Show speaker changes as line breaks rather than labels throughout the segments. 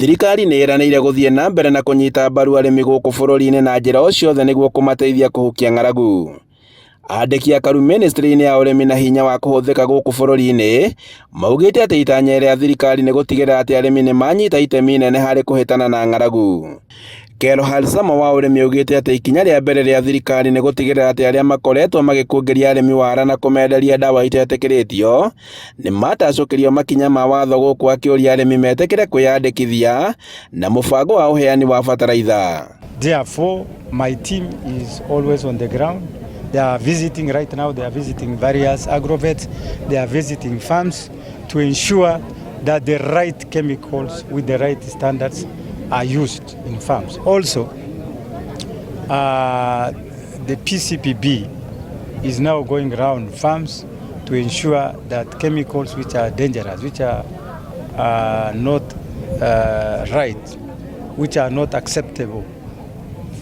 Thirikari nĩ ĩranĩire gũthiĩ na mbere na kũnyita mbaru arĩmi gũkũ bũrũri-inĩ na njĩra o ciothe nĩguo kũmateithia kũhukia ng'aragu. Andĩki akaru ministry-inĩ ya ũrĩmi na hinya wa kũhũthĩka gũkũ bũrũri-inĩ maugĩte atĩ itanya rĩa thirikari nĩ gũtigĩrĩra atĩ arĩmi nĩ manyita itemi inene harĩ kũhĩtana na ng'aragu. Kelhal Sama wa ũrĩmi augĩte atĩ ikinya rĩa mbere rĩa thirikari nĩ gũtigĩrĩra atĩ arĩa makoretwo magĩkũngĩria arĩmi wara na kũmenderia ndawa itetĩkĩrĩtio nĩ matacũkĩrio makinya ma watho gũkũ akĩũria arĩmi metĩkĩre kwĩyandĩkithia na mũbango wa ũheani wa bataraitha.
Therefore, my team is always on the ground. They are visiting right now, they are visiting various agrovets, they are visiting farms to ensure that the right chemicals with the right standards are used in farms. Also, the PCPB is now going around farms to ensure that chemicals which are dangerous, which are not right, which are not acceptable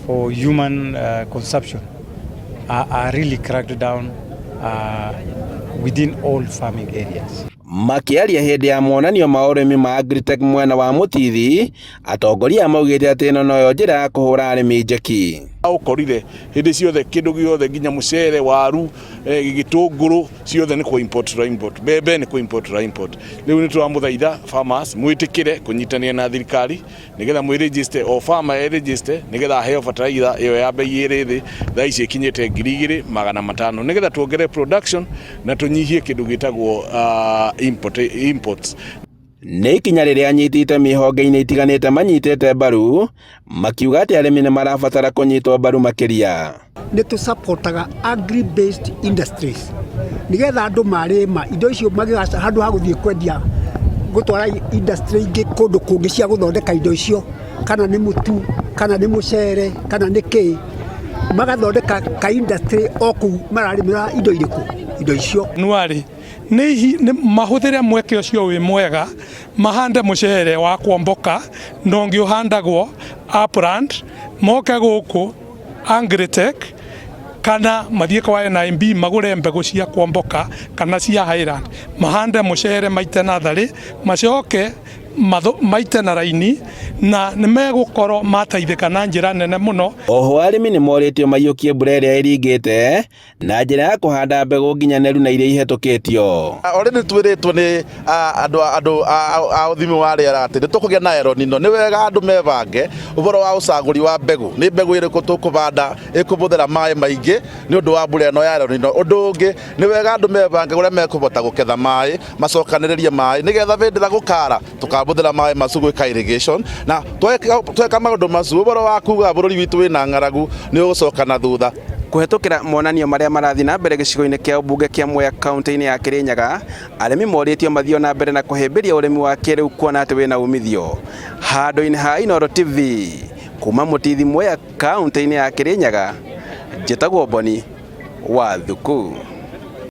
for human consumption, are really cracked down within all farming areas.
Makĩaria hĩndĩ ya monanio ma ũrĩmi ma Agritech mwena wa Mũtithi, atongoria maugĩte atĩ ĩno noyo njĩra ya kũhũra arĩmi njeki.
Ũkorire hĩndĩ ciothe kĩndũ gĩothe nginya mũcere, waru, gĩtũngũrũ ciothe nĩ kũ import tũra import, mbembe nĩ kũ import tũra import. Rĩu nĩ tũramũthaitha farmers mwĩtĩkĩre kũnyitanĩra na thirikari nĩgetha mwĩ register, o farmer e register nĩgetha aheo bataraitha ĩyo ya bei ĩrĩ thĩ, thaa ici ĩkinyĩte 2500, nĩgetha tuongerere production na tũnyihie kĩndũ gĩtagwo imports.
Nĩ ikinya rĩrĩa anyiti itemi honge-inĩ itiganĩte manyitĩte mbaru makiuga atĩ arĩmi nĩ marabatara kũnyitwo mbaru makĩria.
Nĩ tũsupportaga agri based industries nĩgetha andũ marĩma indo icio magĩgaca handũ ha gũthiĩ kwendia gũtwara industry ingĩ kũndũ kũngĩ cia gũthondeka indo icio, kana nĩ mũtu, kana nĩ mũcere, kana nĩ kĩ, magathondeka ka industry o kũu mararĩmĩra indo irĩkũ, indo icio.
Januari nĩ mahũthĩre mweke ũcio wĩ mwega mahande mũcere wa kwomboka na ũngĩ ũhandagwo upland, moke gũkũ Agritech kana mathiĩ kwa NIMB magũre mbegũ cia kwomboka kana cia Highland, mahande mũcere, maite natharĩ, macoke maite na raini na nĩ megũkorwo mateithĩka na njĩra nene mũno.
Oho arĩmi nĩ morĩtio maiyũkie mbura ĩrĩa ĩringĩte na njĩra ya kũhanda mbegũ nginyanĩru na iria ihetũkĩtio.
Already twĩrĩtwo nĩ andũ a ũthimi wa rĩera atĩ nĩ tũkũgĩa na El Nino. Nĩ wega andũ mebange ũhoro wa ũcagũri wa mbegũ, nĩ mbegũ ĩrĩkũ tũkũbanda ĩkũbũthĩra maĩ maingĩ nĩ ũndũ wa mbura ĩno ya El Nino. Ũndũ ũngĩ, nĩ wega andũ mebange ũrĩa mekũhota gũketha maĩ, macokanĩrĩrie maĩ nĩgetha hĩndĩ ĩrĩa gũkara tũkabũthĩra maĩ macu gwĩka irrigation. Na tweka maũndũ macu, ũhoro wa kuga bũrũri witũ wĩna ng'aragu nĩ ũgũcoka na thutha.
Kũhetũkĩra monanio marĩa marathiĩ na mbere gĩcigo-inĩ kĩa ũmbunge kĩa Mwea kaunti-inĩ ya Kĩrĩnyaga, arĩmi morĩtio mathiĩ na mbere na kũhĩmbĩria ũrĩmi wa kĩrĩu kuona atĩ wĩna umithio. Handũ-inĩ ha Inooro TV, kuma Mũtithi Mwea kaunti-inĩ ya Kĩrĩnyaga, njĩtagwo Boni wa Thuku.